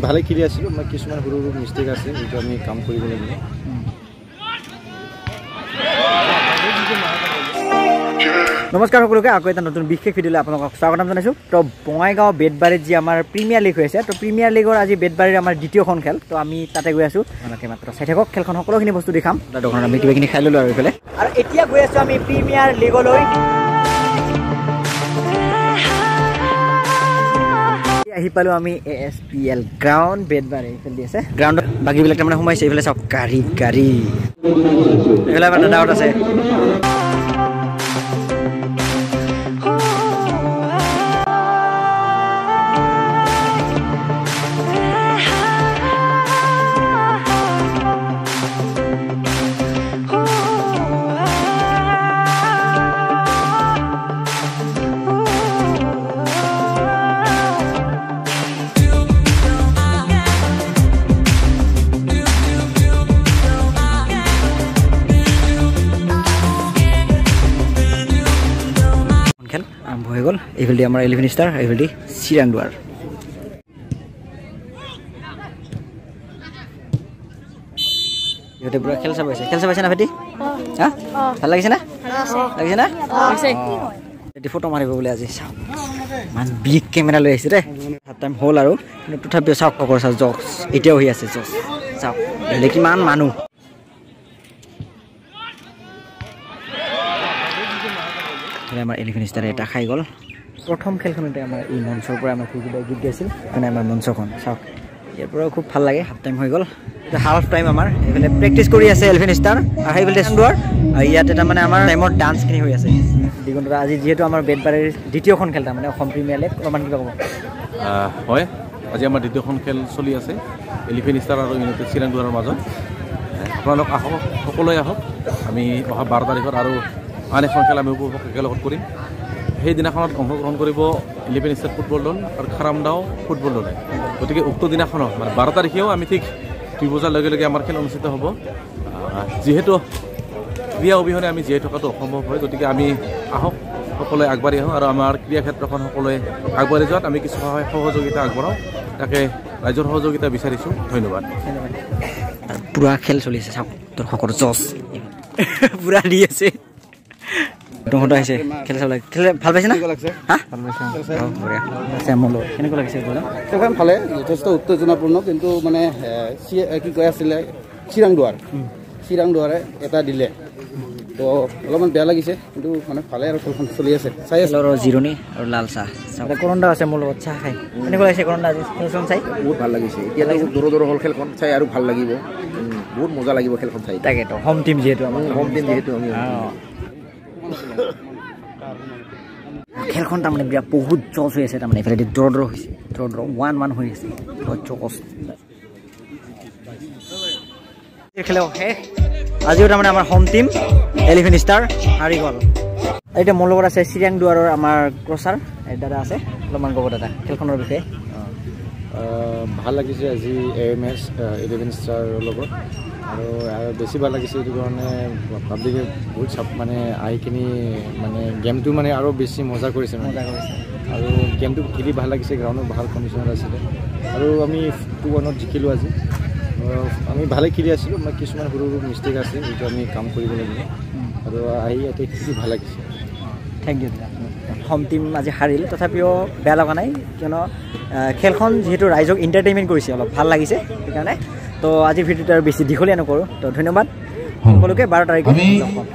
ভালে খেলি আছিলোঁ, মই কিছুমান সৰু সৰু মিষ্টেক আছে যিটো আমি কাম কৰিব লাগিব। নমস্কাৰ সকলোকে, আকৌ এটা নতুন বিশেষ ভিডিঅ'লৈ আপোনালোকক স্বাগতম জনাইছোঁ। তো বঙাইগাঁও বেতবাৰীত যি আমাৰ প্ৰিমিয়াৰ লীগ হৈ আছে, তো প্ৰিমিয়াৰ লীগৰ আজি বেতবাৰীৰ আমাৰ দ্বিতীয়খন খেল, তো আমি তাতে গৈ আছোঁ। আপোনালোকে মাত্ৰ চাই থাকক, খেলখন সকলোখিনি বস্তু দেখাম। দোকানত আমি কিবাখিনি খাই ল'লোঁ আৰু এইফালে, আৰু এতিয়া গৈ আছোঁ আমি প্ৰিমিয়াৰ লীগলৈ। আহি পালোঁ আমি ASPL ground Betbari, এইফালে দি আছে গ্ৰাউণ্ডত। বাকীবিলাক তাৰমানে সোমাইছে। এইফালে চাওক গাড়ী গাড়ী, এইফালে আমাৰ দাদাহঁত আছে। খেল আৰম্ভ হৈ গ'ল। এইফালে আমাৰ এলিফেণ্ট ষ্টাৰ, এইফালে চিৰাংদুৱাৰ। ইহঁতে পুৰা খেল চাব আহিছে। খেল চাব আহিছে না ভাইটি? হা, ভাল লাগিছে না? লাগিছে না? এতিয়া ফটো মাৰিব বোলে আজি। চাওক ইমান বিগ কেমেৰা লৈ আহিছে দেই। হাফ টাইম হ'ল আৰু, কিন্তু তথাপিও চাওক অকল চাওক জছ এতিয়াও হৈ আছে। জছ চাওক এইফালে কিমান মানুহ। আমাৰ এলিফেণ্ট ষ্টাৰে এটা খাই গ'ল। প্ৰথম খেলখনতে আমাৰ এই মঞ্চৰ পৰা আমাৰ কুকুৰদাই গীত গাইছিল, সেইকাৰণে আমাৰ মঞ্চখন চাওক ইয়াৰ পৰাও খুব ভাল লাগে। হাফ টাইম হৈ গ'ল, এতিয়া হাফ টাইম আমাৰ এইফালে প্ৰেক্টিচ কৰি আছে এলিফেণ্ট ষ্টাৰ আৰু সেইফালে দুৱাৰ। আৰু ইয়াতে তাৰমানে আমাৰ টাইমৰ ডান্সখিনি হৈ আছে। দিগন্ত, আজি যিহেতু আমাৰ বেতবাৰীৰ দ্বিতীয়খন খেল, তাৰমানে অসম প্ৰিমিয়াৰ লীগ, অলপমান কিবা ক'ব? হয়, আজি আমাৰ দ্বিতীয়খন খেল চলি আছে এলিফেণ্ট ষ্টাৰ আৰু ইউনাইটেড চিৰাংদুৱাৰৰ মাজত। আপোনালোক আহক, সকলোৱে আহক। আমি অহা 12 তাৰিখত আৰু আন এখন খেল আমি উপভোগ একেলগত কৰিম। সেইদিনাখনত অংশগ্ৰহণ কৰিব এলিফেণ্ট ষ্টাৰ ফুটবল দল আৰু খাৰামদাও ফুটবল দলে। গতিকে উক্ত দিনাখনত মানে 12 তাৰিখেও আমি ঠিক 2 বজাৰ লগে লগে আমাৰ খেল অনুষ্ঠিত হ'ব। যিহেতু ক্ৰীড়া অবিহনে আমি জীয়াই থকাটো অসম্ভৱ হয়, গতিকে আমি আহক, সকলোৱে আগবাঢ়ি আহোঁ আৰু আমাৰ ক্ৰীড়া ক্ষেত্ৰখন সকলোৱে আগবাঢ়ি যোৱাত আমি কিছু সহায় সহযোগিতা আগবঢ়াওঁ। তাকে ৰাইজৰ সহযোগিতা বিচাৰিছোঁ। ধন্যবাদ। পূৰা খেল চলি আছে, চাওক দৰ্শকৰ জছ পূৰা দি আছে। তহঁত আহিছে খেল চাব লাগে। খেল ভাল পাইছে না? কেনেকুৱা লাগিছে? খেলখন ভালে, যথেষ্ট উত্তেজনাপূৰ্ণ। কিন্তু মানে কি কৈ আছিলে, চিৰাংদুৱাৰ চিৰাংদুৱাৰে এটা দিলে, তো অলপমান বেয়া লাগিছে, কিন্তু মানে ভালে আৰু খেলখন চলি আছে। চাই আছে জিৰণি আৰু লাল চাহ। কৰন্দা আছে মোৰ লগত চাহ খাই। কেনেকুৱা লাগিছে কৰন্দা আজি খেলখন চাই? বহুত ভাল লাগিছে। এতিয়া দৌৰ দৌৰ হ'ল খেলখন চাই আৰু ভাল লাগিব, বহুত মজা লাগিব খেলখন চাই। তাকেতো হোম টিম যিহেতু, আমাৰ হোম টিম যিহেতু আমি খেলখন তাৰমানে বিৰাট বহুত জজ হৈ আছে। তাৰমানে এইফালে ড্ৰ ড্ৰ হৈছে, ড্ৰ ড্ৰ 1-1 হৈ আছে। জজ খেল শেষ। আজিও তাৰমানে আমাৰ হোম টিম এলিফেণ্ট ষ্টাৰ হাৰি গ'ল। এতিয়া মোৰ লগত আছে চিৰাংদুৱাৰৰ আমাৰ ক্ৰচাৰ দাদা আছে, অলপমান ক'ব দাদা খেলখনৰ বিষয়ে। ভাল লাগিছে আজি AMS elephant ষ্টাৰৰ লগত, আৰু বেছি ভাল লাগিছে এইটো কাৰণে পাব্লিকে বহুত চাপ মানে আহি কিনি মানে গেমটো মানে আৰু বেছি মজা কৰিছে, মজা কৰিছে আৰু গেমটো খেলি ভাল লাগিছে। গ্ৰাউণ্ডো ভাল কণ্ডিশ্যনত আছিলে আৰু আমি 2-1 জিকিলোঁ আজি। আমি ভালে খেলি আছিলোঁ, মই কিছুমান সৰু সৰু মিষ্টেক আছে যিটো আমি কাম কৰিব লাগিব আৰু আহি ইয়াতে খেলি ভাল লাগিছে। Thank you দাদা। হোম টিম আজি হাৰিল, তথাপিও বেয়া লগা নাই, কিয়নো খেলখন যিহেতু ৰাইজক এণ্টাৰটেইনমেণ্ট কৰিছে, অলপ ভাল লাগিছে সেইকাৰণে। তো আজিৰ ভিডিঅ'টো আৰু বেছি দীঘলীয়া নকৰোঁ। তো ধন্যবাদ সকলোকে। 12 তাৰিখে লগ পাম।